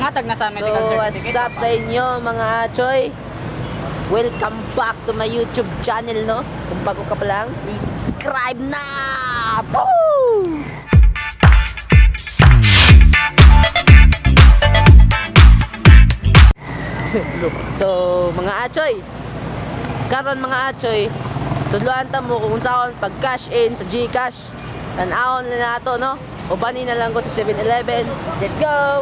Pangatag na sa medical So, what's certificate. up sa inyo, mga achoy? Welcome back to my YouTube channel, no? Kung bago ka pa lang, please subscribe na! Woo! So, mga achoy, karon mga achoy, tudloan ta mo kung saan pag cash in sa GCash. Tan-awon na nato, no? Ubanin na lang ko sa 7-Eleven. Let's go!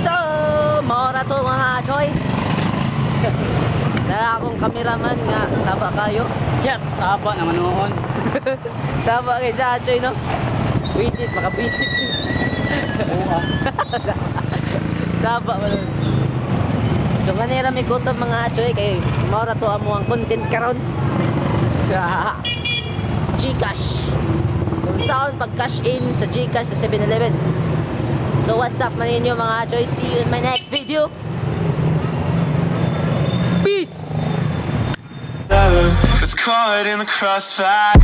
So, maora to, mga achoy. Nara akong kameraman nga saba kayo. Chat, saba naman noon. Saba kay sa achoy, no? Visit, makabisit. Oo ah. Saba man nun. So kanira may gutom, mga achoy, kay maora to amo ang content karon. GCash. Kung saan pag cash in sa GCash sa 7-Eleven. So So what's up man ninyo, mga achoy? See you in my next video. Peace! That's caught in the crossfire.